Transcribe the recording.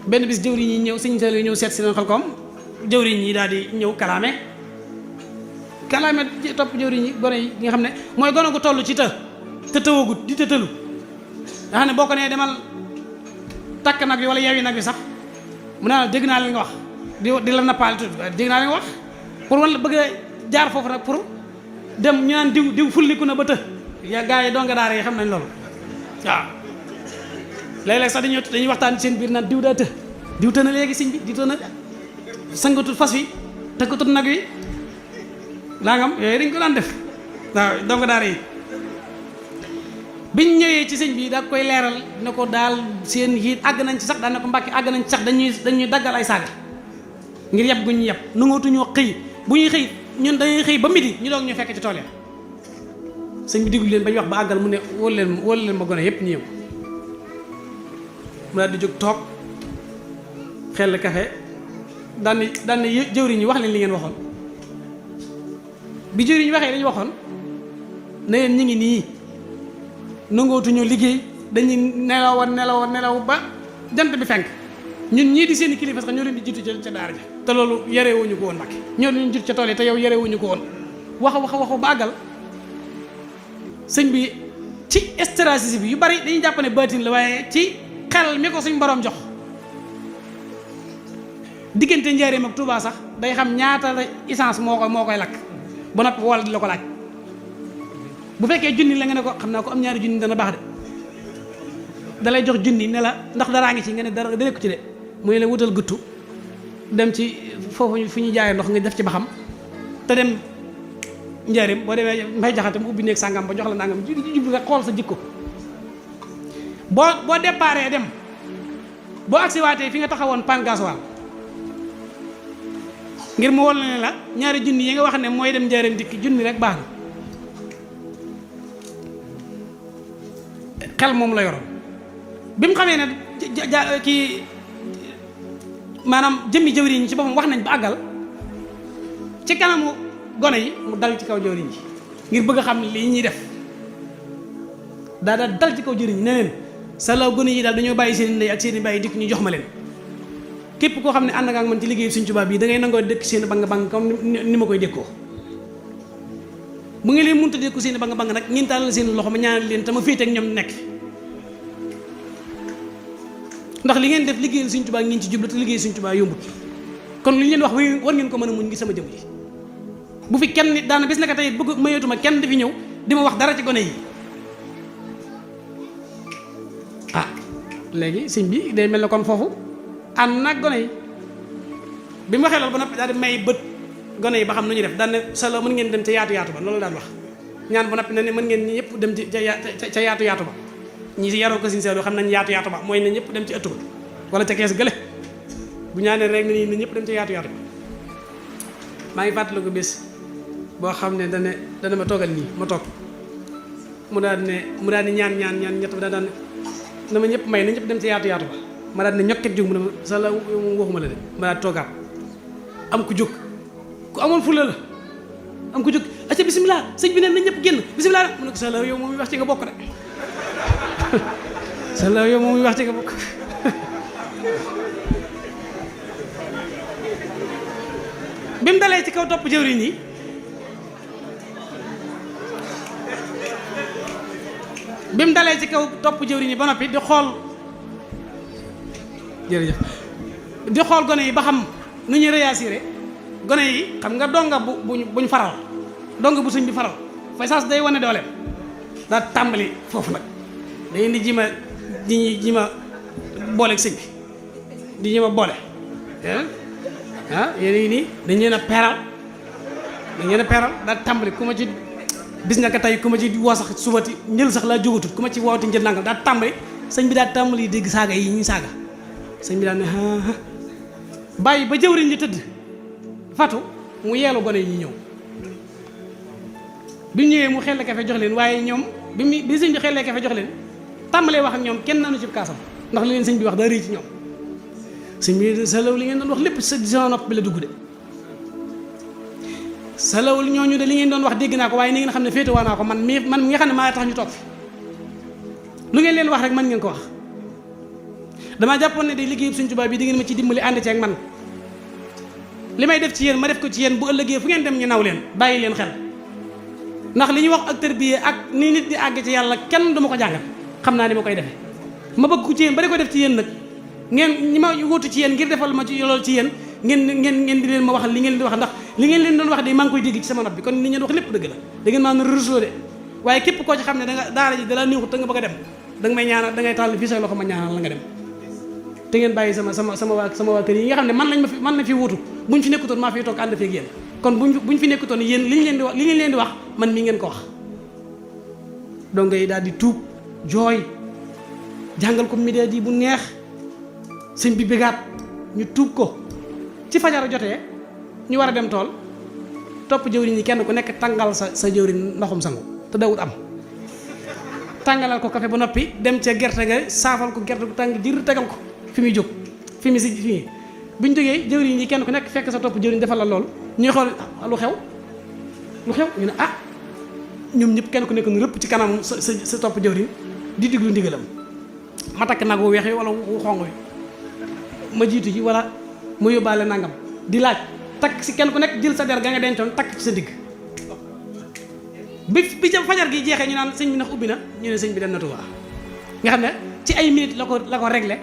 benn bis jëwriñ yi ñëw sëñ Saliou ñëw seet si leen Xelkom jëwriñ yi daal di ñëw kalaame topp jëwriñ yi gone yi nga xam ne mooy gone gu toll ci te tëwagut di te tëlu nga xam ne boo ko nee demal takk nag bi wala yeewi nag bi sax mu ne dégg naa leen nga wax di la nappaal tudd dégg naa leen nga wax pour wala bëgg a jaar foofu nag pour dem ñu naan diw fulliku na ba të ya gars yi donga daara yi xam nañ loolu waaw léeg-léeg sax dañuy waxtaan seen biir naan diw daa diw të na léegi sëñ bi diw të na sangatut fas wi tëkkatut nag wi nangam yooyu dañ ko daan def waaw donga daara yi biñ ñëwee ci sëñ bi da koy leeral ne ko daal seen yiit àgg nañ ci sax daan ne ko mbàkki àgg nañ ci sax dañuy daggal ay saaga ngir yeb gu ñu yeb nangootuñoo xëy bu ñuy xëy ñun dañuy xëy ba midi ñu doog ñu fekk ci tool ya sëñ bi diglu leen ba ñu wax ba àggal mu ne wóolu leen ma gone yépp ñu ñëw mu daal di jóg toog xel kafe daan ne jëwriñ ñi wax leen li ngeen waxoon bi jëwriñ ñi waxee dañu waxoon ne leen ñu ngi nii nangootuñu liggéey dañuy nelaw ba jant bi fenk ñun ñii di seen kilifa sax ñoo leen di jiitu ca daara ja te loolu yarewuñu ko woon Mbàkke ñoo leen jiitu ca tool yi te yow yarewuñu ko woon waxu ba àggal sëñ bi ci stratégie bi yu bari dañuy jàpp ne baatin la waaye ci xel mi ko suñ borom jox diggante Njaaréem ak Touba sax day xam ñaata la essence moo koy lakk ba noppi wala di la ko laaj bu fekkee junni la nga ne ko xam naa ko am ñaari junni dana baax de dalay jox junni ne la ndax daraa ngi ci nga ne dara da nekku ci de muy la wutal guttu dem ci foofu fu ñu jaayee ndox nga def ci ba xam te dem Njaaréem boo demee Mbay Jaxate mu ubbi néeg sàngam ba jox la nangam jublu nga xool sa jikko boo déparé dem boo agsi waatee fi nga taxawoon pan gasoil ngir mu wol ne la ñaari junni yi nga wax ne mooy dem Njaaréem dikk junni rek baax na xel moom la yoroon bi mu xamee ne kii maanaam jëmmi jëwriñ ci boppam wax nañ ba àggal ci kanamu gone yi mu dal ci kaw jëwriñ ji ngir bëgg a xam lii ñuy def daa dal ci kaw jëwriñ ne leen sa law gone yi daal dañoo bàyyi seen ndey ak seen i bàyyi dikk ñu jox ma leen képp koo xam ne ànd nga ak man ci liggéeyu Sëñ Tuubaa bii da ngay nangoo dëkk seen bang comme ni ma koy dékkoo bu ngeen leen mënut a dékku seen bang nag ngeen tàllal seen loxo ma ñaanal leen te ma féete ak ñoom nekk ndax li ngeen def liggéeyal Sëñ Tuubaa ngeen ci jublu te liggéey Sëñ Tuubaa yombut kon lu ñu leen wax war ngeen ko mën a muñ ngi sama jëm yi bu fi kenn nit daana bis naka tey bëgg mayetuma kenn dafi ñëw di ma wax dara ci gone yi léegi sëñ bi day mel ne kon foofu ànd nag gone yi bi mu waxee loolu ba noppi daal di may bët gone yi ba xam nu ñuy def daan ne solo mën ngeen dem ca yaatu ba loolu daan wax ñaan ba noppi ne mën ngeen ñi ñëpp dem ci ca yaatu ba ñi si yaroo ko Sëñ Saaliw xam nañ yaatu ba mooy ne ñëpp dem ci ëtt ba wala ca kees gële bu ñaanee rek ne nii ñëpp dem ca yaatu ba maa ngi fàttaliku bés boo xam ne dana ma toogal nii ma toog mu daal ne ñaan ñett ba daan na ma ñëpp may na ñëpp dem ca yaatu ba ma daal ne ñokket jóg mu ne ma sa la moom waxuma la de ma daal toogaat am ku jóg ku amoon fulla la am ku jóg acca bisimilah sëñ bi ne na ñëpp génn bisimilah mu ne ko sa la yow moom wax ci nga bokk de sa la yow moom wax ci nga bokk bi mu dalee ci kaw topp jëwriñ yi bi mu dalee ci kaw topp jëwriñ yi ba noppi di xool jërëjëf di xool gone yi ba xam nu ñuy réagir gone yi xam nga donga buñ faral donga bu sëñ bi faral fay saas day wane dooleem daa tàmbali foofu nag day indi ji ma booleeg sëñ bi di ji ma boole yéen yi nii dañ leen a peeral daa tàmbali ku ma ci bis nga ko tey ku ma ci woo sax subati njël sax laa jógatut ku ma ci wooti njël nangam daa tàmbali sëñ bi daa tàmbali dégg saaga yi ñuy saaga sëñ bi daal ne bàyyi ba jëwriñ ñi tëdd fatu mu yeelu gone yi ñëw bi ñëwee mu xelle kafe jox leen waaye ñoom bi sëñ bi xellee kafe jox leen tàmbalee wax ak ñoom kenn nanu ci kaasam ndax li leen sëñ bi wax daa rëy ci ñoom sëñ bi sa law li ngeen doon wax lépp sa nopp bi la dugg de sa law ñooñu de li ngeen doon wax dégg naa ko waaye ni ngeen xam ne féete waa naa ko man mi nga xam ne maa tax ñu toog fi lu ngeen leen wax rek mën ngeen ko wax damaa jàppoon ne day liggéey Sëñ Tuubaa bi di ngeen ma ci dimbali ànd ci ak man li may def ci yéen ma def ko ci yéen bu ëllëgee fu ngeen dem ñu naw leen bàyyi leen xel ndax li ñuy wax ak tërbiye ak ni nit di àgg ci yàlla kenn du ma ko jàngal xam naa ni ma koy defee ma bëgg ko ci yéen ba di ko def ci yéen nag ngeen ñi ma wutu ci yéen ngir defal ma ci lool ci yéen ngeen di leen ma waxal li ngeen di wax ndax li ngeen leen doon wax de maa ngi koy dégg ci sama nopp bi kon li ngeen wax lépp dëgg la da ngeen maa na rësoo de waaye képp koo ci xam ne da nga daara ji da la néexut te nga bëgg a dem da nga may ñaanal da ngay tàll fii say loxo ma ñaanal la nga dem te ngeen bàyyi sama waa kër yi nga xam ne man lañ fi wutu buñ fi nekkutoon maa fi toog ànd feeg yéen kon buñ fi nekkutoon yéen li ngeen leen di wax man mii ngeen ko wax donc ngay daal di tuub jooy jàngal ko média ji bu neex sëñ bi bégaat ñu tuub ko ci fajar jotee ñu war a dem tool topp jëwriñ ñi kenn ku nekk tàngal sa jëwriñ ndoxum sangu te dawut am tàngalal ko café ba noppi dem ca gerte ga saafal ko gerte gu tàng jër tegal ko fi muy jóg fi mu si fii bu ñu jógee jëwriñ ñi kenn ku nekk fekk sa topp jëwriñ defal la lool ñuy xool lu xew ñu ne ah ñoom ñëpp kenn ku nekk nu rëpp ci kanam sa topp jëwriñ di diglu ndigalam ma takk nag wu weex yi wala wu xong yi ma jiitu ji wala ma yóbbaale nangam di laaj takk si kenn ku nekk jël sa der ga nga dencoon takk ci sa digg bi ca fajar gi jeexee ñu naan sëñ bi ndax ubbi na ñu ne sëñ bi dem na Tuubaa nga xam ne ci ay minutes la ko réglé